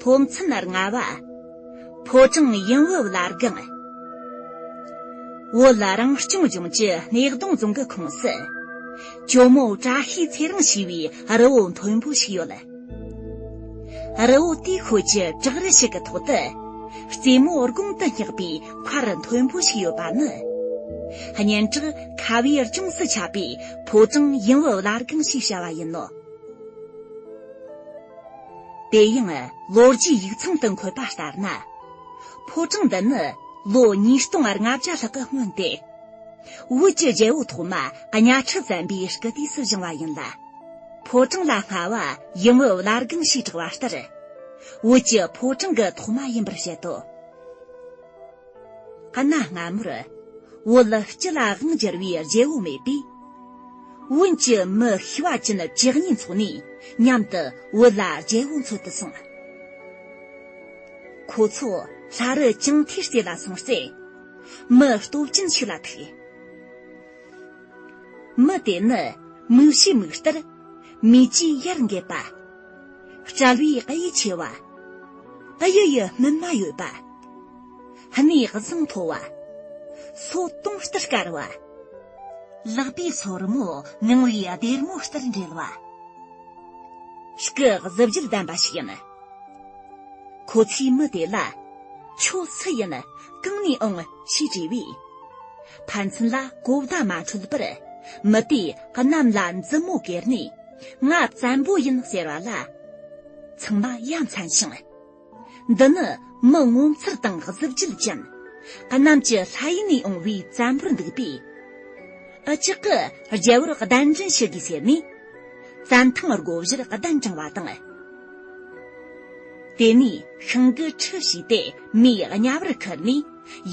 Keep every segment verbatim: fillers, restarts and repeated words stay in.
སློབ་ཚན་ལྔ་པ། ཕོ་བྲང་ཡུམ་བུ་བླ་སྒང་། བོད་རང་སྐྱོང་ལྗོངས་ཀྱི་སྣེ་གདོང་རྫོང་གི་ཁོངས་སུ། ཇོ་མོ་བཀྲ་ཤིས་ཚེ་རིང་ཞེས་པའི་རི་བོ་མཐོན་པོ་ཞིག་ཡོད། རི་བོ་དེའི་ཤོད་ཀྱི་བྲག་རི་ཞིག་གི་ཐོག་ཏུ། རྩེ་མོ་དགུང་དུ་བསྙེགས་པའི་མཁར་མཐོན་པོ་ཞིག་ཡོད་པ་ནི། སྙན་གྲགས་ཁ་བའི་ལྗོངས་སུ་ཁྱབ་པའི་ཕོ་བྲང་ཡུམ་བུ་བླ་སྒང་ཞེས་བྱ་བ་ཡིན་ནོ། དེ་ཡང་ལོ་རྒྱུས་ཡིག་ཚང་དུ་འཁོད་པ་ལྟར་ན། ཕོ་བྲང་འདི་ནི་ལོ་ཉིས་སྟོང་ལྔ་བརྒྱ་ལྷག་གི་སྔོན་ཏེ། བོད་ཀྱི་རྒྱལ་པོ་ཐོག་མ་གཉའ་ཁྲི་བཙན་པོའི་སྐུ་དུས་སུ་བཞེངས་པ་ཡིན་ལ། ཕོ་བྲང་ལ་སྔ་བ་ཡུམ་བུ་བླ་སྒང་ཞེས་གྲགས་པ་ལྟར། བོད་ཀྱི་ཕོ་བྲང་གི་ཐོག་མ་ཡིན་པར་བཤད་དོ། གནའ་སྔ་མོར། བོད་སྤྱི་ལ་དབང་བསྒྱུར་བའི་རྒྱལ་པོ་མེད་པས། བོན་གྱི་མི་ཤི་བ་ཅན་བཅུ་གཉིས་འཚོགས་ནས་མཉམ་དུ་བོད་ལ་རྒྱལ་པོ་འཚོལ་དུ་སོང་། ཁོ་ཚོ་ལྷ་རི་ཅང་ཐེའི་རྩེ་ལ་སོང་སྟེ། མི་སྟོབས་ཅན་ཞིག་ལ་ཐུག། མི་དེ་ནི་མིག་ཕྱེ་མིག་ལྟར། མིག་ཆུས་ཡར་འགེབས་པ། དཔྲལ་བའི་གཡས་ཆེ་བ། གཡུ་ཡི་སྨིན་མ་ཡོད་པ། སྣའི་བཟང་མཐོ་བ། སོ་དུང་ལྟར་དཀར་བ། ལག་པའི་སོར་མོ་ངང་བའི་སྡེར་མོ་ལྟར་འབྲེལ་བ། སྐུ་གཟི་བརྗིད་ལྡན་པ་ཞིག་ཡིན། ཁོ་ཚོས་མི་དེ་ལ། ཁྱོད་སུ་ཡིན། གང་ནས་འོང་ཞེས་དྲིས་པས། ཕན་ཚུན་ལ་གོ་བརྡ་མ་འཕྲོད་པར། མི་དེས་གནམ་ལ་མཛུབ་མོ་གེར་ནས། ང་བཙན་པོ་ཡིན་ཟེར་བ་ལ། ཚང་མ་ཡ་མཚན་ཞིང་། འདི་ནི་མི་ངོ་མཚར་དང་གཟི་བརྗིད་ཅན། གནམ་གྱི་ལྷ་ཡུལ་ནས་འོང་བའི་བཙན་པོར་འདུག་པས། ཨ་ཅག་གི་རྒྱལ་པོར་གདན་འདྲེན་ཞུ་དགོས་ཟེར་ནས། བཙན་ཐང་སྒོ་བཞིར་གདན་དྲངས་པ་དང་། དེ་ནས་ཤིང་གི་ཁྲི་ཕྱིས་ཏེ་མིའི་གཉའ་བར་ཁུར་ནས་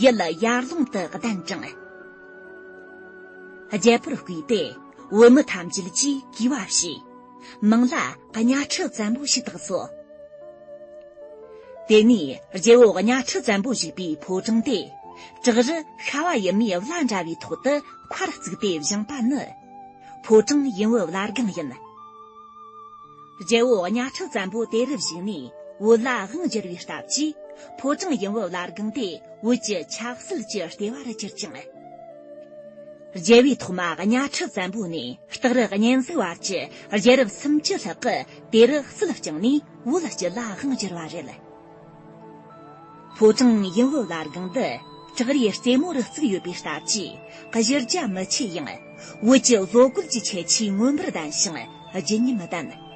ཡུལ་ཡར་ཀླུང་དུ་གདན་དྲངས། རྒྱལ་པོར་བསྐོས་ཏེ་བོད་མི་ཐམས་ཅད་ཀྱིས་གུས་པ་བྱས། མིང་ལ་གཉའ་ཁྲི་བཙན་པོ་ཞེས་བཏགས་སོ། དེ་ནས་རྒྱལ་པོ་གཉའ་ཁྲི་བཙན་པོ་བཞུགས་པའི་ཕོ་བྲང་དེ། བྲག་རི་ཤ་བ་ཡུ་མའི་བླ་འདྲ་བའི་ཐོག་ཏུ་མཁར་བརྩིགས་ཏེ་བཞེངས་པ་ནི། ཕོ་བྲང་ཡུམ་བུ་བླ་སྒང་ཡིན། རྒྱལ་པོ་གཉའ་ཁྲི་བཙན་པོ་དེ་རུ་བཞུགས་ནས་བོད་ལ་དབང་བསྒྱུར་བའི་སྟབས་ཀྱིས། ཕོ་བྲང་ཡུམ་བུ་བླ་སྒང་དེ་བོད་ཀྱི་ཆབ་སྲིད་ཀྱི་ལྟེ་བ་རུ་གྱུར་ཅིང་། རྒྱལ་པོའི་ཐོག་མ་གཉའ་ཁྲི་བཙན་པོ་ནས་སྟག་རི་གཉན་གཟིགས་བར་གྱི་རྒྱལ་རབས་སུམ་ཅུ་ལྷག་གིས་དེ་རུ་སྲིད་བསྐྱངས་ནས་བོད་སྤྱི་ལ་དབང་བསྒྱུར་བ་རེད། ཕོ་བྲང་ཡུམ་བུ་བླ་སྒང་འདི་བྲག་རིའི་རྩེ་མོ་རུ་བརྩིགས་ཡོད་པའི་སྟབས་ཀྱིས། གཞི་རྒྱ་མི་ཆེ་ཡང་། བོད་ཀྱི་བཟོ་བཀོད་ཀྱི་ཁྱད་ཆོས་མངོན་པར་ལྡན་ཞིང་བརྗིད་ཉམས་ལྡན།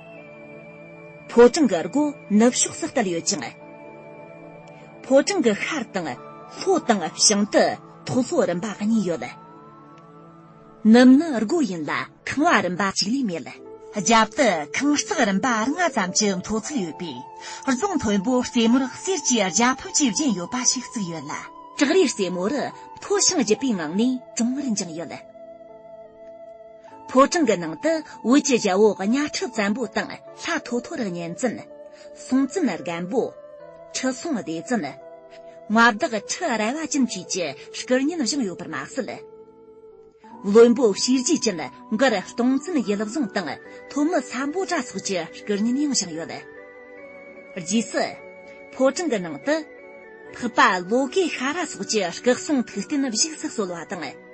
ཕོ་བྲང་གི་སྒོ་ནུབ་ཕྱོགས་སུ་བསྟད་ཡོད་ཅིང་། ཕོ་བྲང་གི་ཤར་དང་ལྷོ་དང་བྱང་དུ་ཐོག་ལྷོ་རིམ་པ་གཉིས་ཡོད། ནུབ་ནི་སྒོ་ཡིན་ལ་ཁང་བ་རིམ་པ་གཅིག་ལས་མེད། རྒྱབ་ཏུ་ཁང་བརྩེགས་རིམ་པ་ལྔ་ཙམ་གྱི་མཐོ་ཚད་ཡོད་པས། རྫོང་མཐོན་པོ་རྩེ་མོར་གསེར་གྱི་རྒྱ་ཕིབས་ཀྱིས་བརྒྱན་ཡོད་པ་ཞིག་བརྩིགས་ཡོད་ལ། བྲག་རིའི་རྩེ་མོ་རུ་མཐོ་ཞིང་རྒྱས་པའི་ངང་ནས་གྲོང་བར་འགྱིང་ཡོད། ཕོ་བྲང་གི་ནང་དུ་བོད་ཀྱི་རྒྱལ་པོ་གཉའ་ཁྲི་བཙན་པོ་དང་། ལྷ་ཐོ་ཐོ་རི་གཉན་བཙན། སྲོང་བཙན་སྒམ་པོ། ཁྲི་སྲོང་ལྡེ་བཙན། མངའ་བདག་ཁྲི་རལ་པ་ཅན་བཅས་ཀྱི་སྐུ་བརྙན་བཞེངས་ཡོད་པར་མ་ཟད། བློན་པོ་གཤིས་རྒྱུད་ཅན་མགར་སྟོང་བཙན་ཡིད་བཟུང་དང་། ཐོན་མི་སམ་བྷོ་ཊ་སོགས་ཀྱི་སྐུ་བརྙན་ཡང་བཞེངས་ཡོད། རྗེས་སུ། ཕོ་བྲང་གི་ནང་དུ། འཕགས་པ་ལོ་ཀེ་ཤྭ་ར་སོགས་ཀྱི་སྐུ་གསུང་ཐུགས་རྟེན་བཞུགས་སུ་གསོལ་བ་དང་།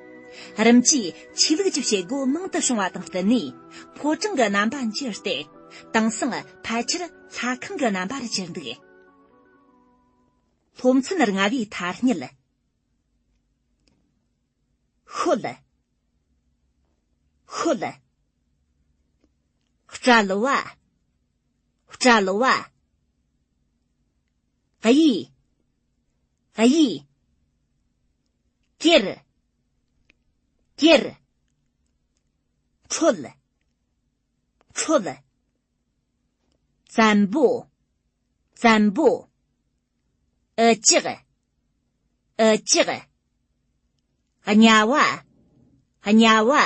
རིམ་གྱིས་ཆོས་ལུགས་ཀྱི་བྱེད་སྒོ་མང་དུ་བྱུང་བ་དང་བསྟུན་ནས། ཕོ་བྲང་གི་རྣམ་པ་འགྱུར་ཏེ། དེང་སང་ཕལ་ཆེར་ལྷ་ཁང་གི་རྣམ་པར་གྱུར་འདུག་སློབ་ཚན་ལྔ་པའི་ཐ་སྙད། ཤོད། ཤོད། སྤྲ་ལ་བ། སྤྲ་ལ་བ། གཡས། གཡས། ཀེར། ཀེར། ཁྲོད། ཁྲོད། བཙན་པོ། བཙན་པོ། འུ་ཅག་འུ་ཅག་གཉའ་བ། གཉའ་བ།